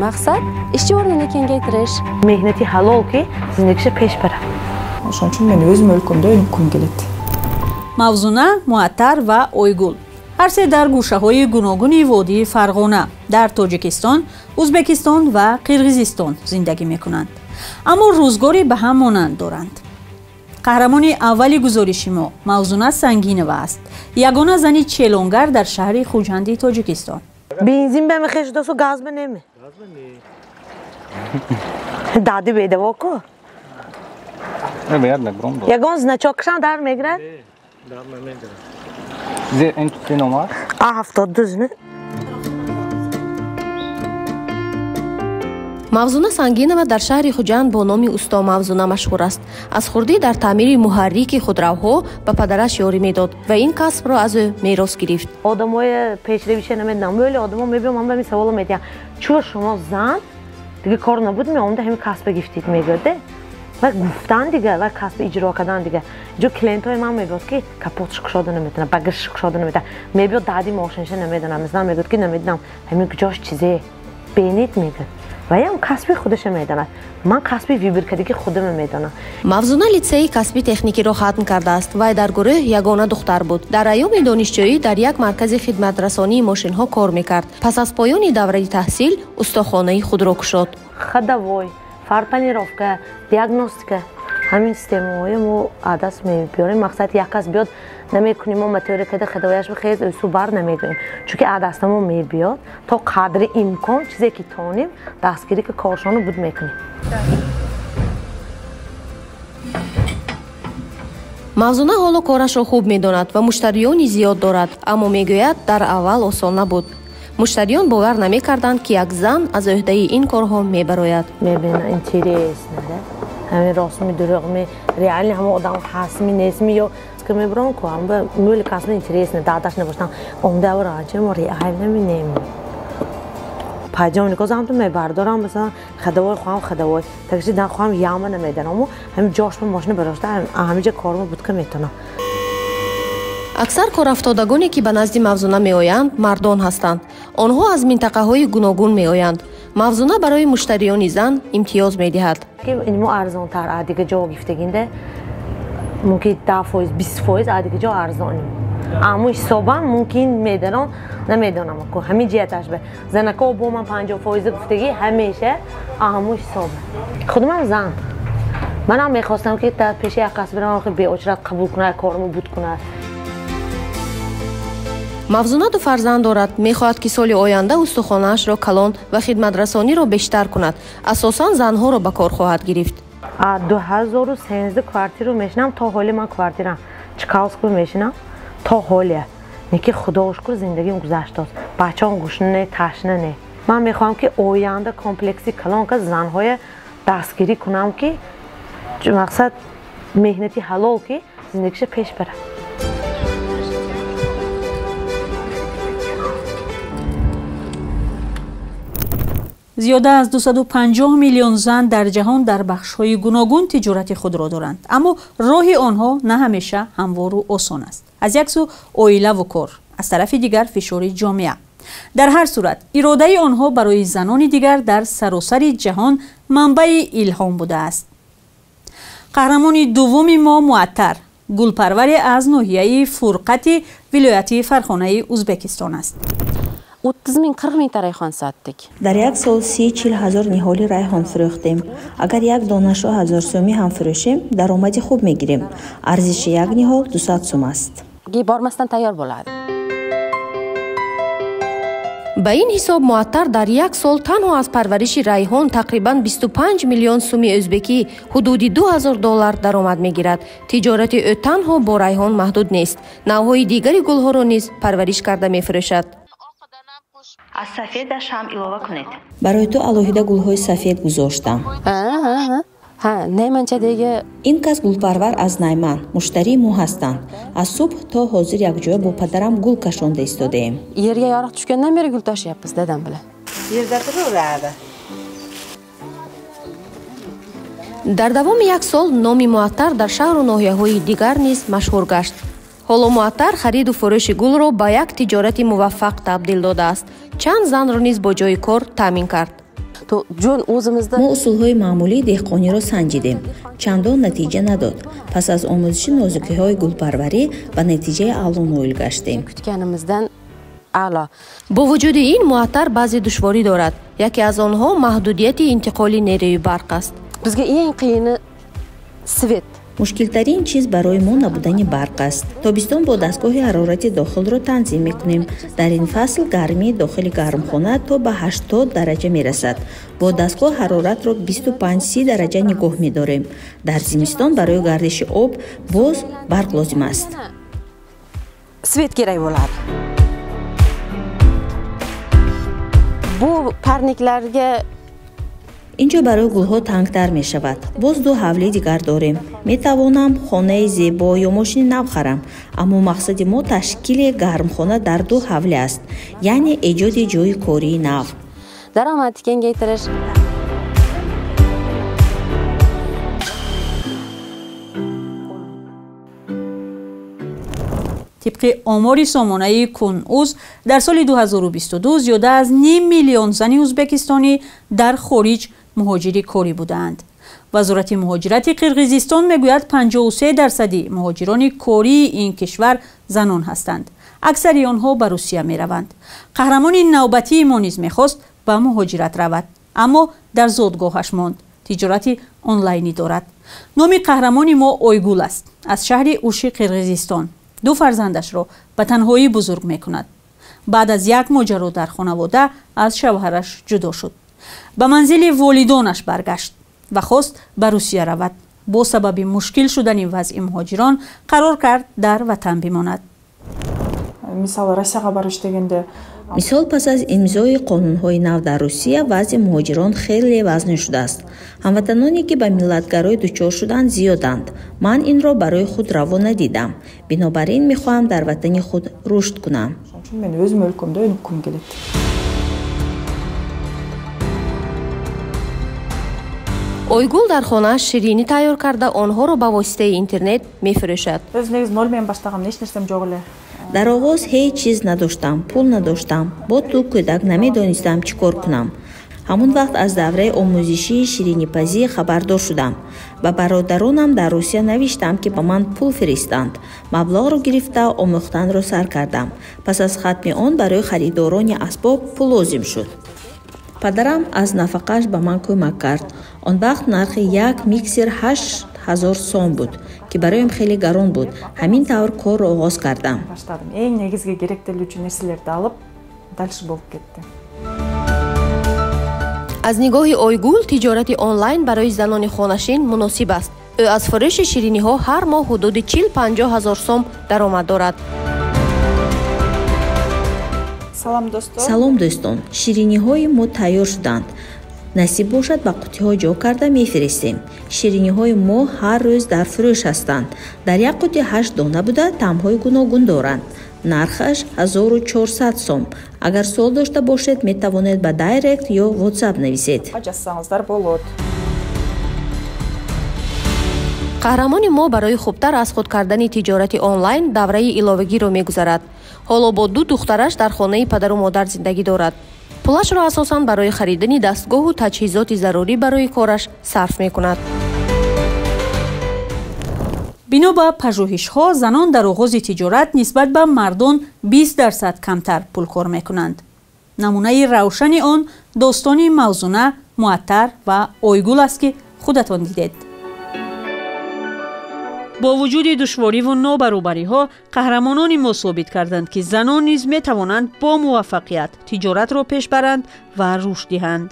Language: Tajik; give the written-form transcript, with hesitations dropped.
Maqsad ishchi o'rnini kengaytirish. Mehnati halolki zindagisi pesh baradi. Ошон үчүн мен өзүм өлкөмдө өнүккүм келет. Мавзуна, Муаттар ва Ойгул ҳар се дар гӯшаҳои гуногуни водии Фарғона дар Тоҷикистон, Ӯзбекистон ва Қирғизистон зиндагӣ мекунанд, аммо рӯзгоре ба ҳам монанд доранд. Қаҳрамони аввали гузориши мо Мавзуна Сангинова аст, ягона зани челонгар дар шаҳри Хуҷанди Тоҷикистон. Бензин ба мехеш досу газ ба неме. Дади бедаво ку? Ягон значокшан дар мегирад? Дар намегирад. Зе ин чи ном аст? А 72 не? Мавзуна Сангинова дар шаҳри Хуҷанд бо номи усто Мавзуна машҳур аст. Аз хурдӣ дар таъмири муҳаррики худравҳо ба падараш ёрӣ медод ва ин касбро аз ӯ мерос гирифт. Одамои пешравиша намедонам. Мӯли одамо мебиём, ман ба ҳамин саволо медиҳам. Чӯ шумо зан дига кор набуд, меомда ҳамин касба гифтид мегӯяд. Ва гуфтан дига, ва касба иҷро кардан дига. Ҷо клиентҳои ман мебиёд, ки капотш кушода наметавонад, багашш кушода наметавонад. Мебиёд дади мошинша намедонам. Масалан мегӯяд, ки намедонам ҳамин куҷош чизе бенид мегӯяд. Ваям касби худаша медонад. Ман касби вибиркадиги худама медонам. Мавзуна литсеи касби техникиро хатм кардааст. Вай дар гурӯҳ ягона духтар буд. Дар айёми донишҷӯӣ дар як маркази хидматрасонии мошинҳо кор мекард. Пас аз поёни давраи таҳсил устохонаи худро кушод. Ходовой, фарпанировка, диагностика, ҳамин системаҳои мо адаст мебиёрем. Мақсад як кас биёд намекунем, мо моторикада ходовояш бихез ӯсу бар намегӯем, чунки адаста мо мебиёд то қадри имкон чизе ки тонем дастгирӣ ки коршону буд мекунем. Мавзуна ҳоло корашро хуб медонад ва муштариёни зиёд дорад, аммо мегӯяд дар аввал осон набуд. Муштариён бовар намекарданд, ки як зан аз ӯҳдаи ин корҳо мебарояд. Мебина интересно, да? Ҳамин ростми дурӯғми реально ҳама одам ҳастми нестми ё ки мебурам ку ҳама мӯли касба интересно дадаш набоштам омда ранчи мо реально минем. Пайҷон никозам ту мебардорам, масалан ходовой хоҳам ходовой такси дан хоҳам яма намеданаму ҳамин ҷошма мошина барошта ҳамин ҷо корма буд ки метонам. Аксар корафтодагоне, ки ба назди Мавзуна меоянд, мардон ҳастанд. Онҳо аз минтақаҳои гуногун меоянд. Мавзуна барои муштариёни зан имтиёз медиҳад. Ки ин мо арзонтар аз дига ҷо гифтагинда мумкин 10%, 20% аз дига ҷо арзонем. Аммо ҳисобам мумкин медарон намедонам ку ҳамин ҷиҳаташ ба занако бо ман 50% гуфтагӣ ҳамеша аҳаму ҳисоба. Худумам зан. Манам мехостам, ки дар пеши як кас бирам, беочрат қабул кунад, кормо буд кунад. Мавзуна ду фарзанд дорад. Мехоҳад, ки соли оянда устухонаашро калон ва хидматрасониро бештар кунад. Асосан занҳоро ба кор хоҳад гирифт. 2013 квартиру мешинам, то ҳоли ман квартирам Чкалску мешинам то ҳолия. Неки худо шукр зиндагим гузаштааст. Бачаам гушна не, ташна не. Ман мехоҳам, ки оянда комплекси калон ка занҳоя дастгирӣ кунам, ки мақсад меҳнати ҳалол ки зиндагиша пеш барад. Зиёда аз 250 миллион зан дар ҷаҳон дар бахшҳои гуногун тиҷорати худро доранд, аммо роҳи онҳо на ҳамеша ҳамвору осон аст. Аз як сӯ оилаву кор, аз тарафи дигар фишори ҷомеа. Дар ҳар сурат иродаи онҳо барои занони дигар дар саросари ҷаҳон манбаи илҳом будааст. Қаҳрамони дуввуми мо Муаттар, гулпарваре аз ноҳияи Фурқати вилояти Фархонаи Ӯзбекистон аст. 30 ming, 40 mingta rayhon sotdik. Дар як сол 30-40 ҳазор ниҳоли райҳон фурӯхтем. Агар як донашро 1000 сӯмӣ ҳам фурӯшем, даромади хуб мегирем. Арзиши як ниҳол 200 сум аст. Bormasdan tayyor bo'ladi. Ба ин ҳисоб Муаттар дар як сол танҳо аз парвариши райҳон тақрибан 25 миллион суми ӯзбекӣ, ҳудуди 2000 доллар даромад мегирад. Тиҷорати ӯ танҳо бо райҳон маҳдуд нест. Навъҳои дигари гулҳоро низ парвариш карда мефурӯшад. Аз сафедаш ҳам илова кунед. Барои ту алоҳида гулҳои сафед гузоштам. Ҳа, найманчадagi. Ин кас гулпарвар аз Найман, муштарии мо ҳастанд. Аз субҳ то ҳозир якҷоя бо падарам гул кашонда истодаем. Yerga yorug' tushgandan beri gul tashiyapmiz dadam bilan. Yerda turaveradi. Дар давоми як сол номи Муаттар дар шаҳру ноҳияҳои дигар низ машҳур гашт. Ҳоло Муаттар хариду фурӯши гулро ба як тиҷорати муваффақ табдил додааст. Чанд занро низ бо ҷои кор таъмин кард. Мо усулҳои маъмулии деҳқониро санҷидем, чандон натиҷа надод. Пас аз омӯзиши нозукиҳои гулпарварӣ ба натиҷаи аъло ноил гаштем. Бо вуҷуди ин Муаттар баъзе душворӣ дорад. Яке аз онҳо маҳдудияти интиқоли нерӯи барқ аст. Бизга eng қийини свет. Мушкилтарин чиз барои мо набудани барқ аст. Тобистон бо дастгоҳи ҳарорати дохилро танзим мекунем. Дар ин фасл гармии дохили гармхона то ба 80 дараҷа мерасад. Бо дастгоҳ ҳароратро 25-30 дараҷа нигоҳ медорем. Дар зимистон барои гардиши об боз барқ лозим аст. Свет kerak bo'ladi. Bu parniklarga инҷо барои гулҳо тангтар мешавад. Боз ду ҳавлии дигар дорем. Метавонам хонаи зебо ё мошини нав харам, аммо мақсади мо ташкили гармхона дар ду ҳавлӣ аст, яъне эҷоди ҷойи кории нав. Даромадni kengaytirish. Тибқи омори сомонаи Кун.уз дар соли 2022 зиёда аз ним миллион зани ӯзбекистонӣ дар хориҷ муҳоҷири корӣ будаанд. Вазорати муҳоҷирати Қирғизистон мегӯяд 53% муҳоҷирони кории ин кишвар занон ҳастанд. Аксари онҳо ба Русия мераванд. Қаҳрамони навбатии мо низ мехост ба муҳоҷират равад, аммо дар зодгоҳаш монд. Тиҷорати онлайнӣ дорад. Номи қаҳрамони мо Ойгул аст, аз шаҳри Уши Қирғизистон. Ду фарзандашро ба танҳоӣ бузург мекунад. Баъд аз як моҷаро дар хонавода аз шавҳараш ҷудо шуд. Ба манзили волидонаш баргашт ва хост ба Русия равад. Бо сабаби мушкил шудани вазъи муҳоҷирон қарор кард дар ватан бимонад. Мисалы, Россияга барып иштегенде, мисол, пас аз имзои қонунҳои нав дар Русия вазъи муҳоҷирон хеле вазнин шудааст. Ҳамватаноне, ки ба миллатгароӣ дучор шуданд, зиёданд. Ман инро барои худ раво надидам. Бинобар ин мехоҳам дар ватани худ рушд кунам. Мен өзүм өлкөмдө өнүккүм келет. Ойгул дар хонааш ширинӣ тайёр карда, онҳоро ба воситаи интернет мефурӯшад. Өзү негизи ноль менен баштагам, эч нерсем жок эле. Дар оғоз ҳеҷ чиз надоштам, пул надоштам, бо ду кӯдак намедонистам чӣ кор кунам. Ҳамон вақт аз давраи омӯзишии ширинипазӣ хабардор шудам. Ба бародаронам дар Русия навиштам, ки ба ман пул фиристанд. Маблағро гирифта омӯхтанро сар кардам. Пас аз хатми он барои харидорони асбоб пул лозим шуд. Падарам аз нафақааш ба ман кӯмак кард. Он вақт нархи як миксер 8000 сом буд, ки бароям хеле гарон буд. Ҳамин тавр корро оғоз кардам. Баштадым. Эң негизги керектелүүчү нерселерди алып, дальше болуп кетти. Аз нигоҳи Ойгул тиҷорати онлайн барои занони хонашин муносиб аст. Ӯ аз фурӯши шириниҳо ҳар моҳ ҳудуди 40-50 ҳазор сом даромад дорад. Салом дӯстон, шириниҳои мо тайёр шуданд. Насиб бошад, ба қуттиҳо ҷо карда мефиристем. Шириниҳои мо ҳар рӯз дар фурӯш ҳастанд. Дар як қутти 8 дона буда, таъмҳои гуногун доранд. Нархаш 1400 сом. Агар суол дошта бошед, метавонед ба дайрект ё WhatsApp нависед. Жазсаңыздар болот. Қаҳрамони мо барои хубтар аз худ кардани тиҷорати онлайн давраи иловагиро мегузарад. Ҳоло бо ду духтараш дар хонаи падару модар зиндагӣ дорад. Пулашро асосан барои харидани дастгоҳу таҷҳизоти зарурӣ барои кораш сарф мекунад. Бино ба пажӯҳишҳо, занон дар оғози тиҷорат нисбат ба мардон 20% камтар пулкор мекунанд. Намунаи равшани он достони Мавзуна, Муаттар ва Ойгул аст, ки худатон дидед. Бо вуҷуди душвориву нобаробариҳо, қаҳрамонони мо собит карданд, ки занон низ метавонанд бо муваффақият тиҷоратро пеш баранд ва рушд диҳанд.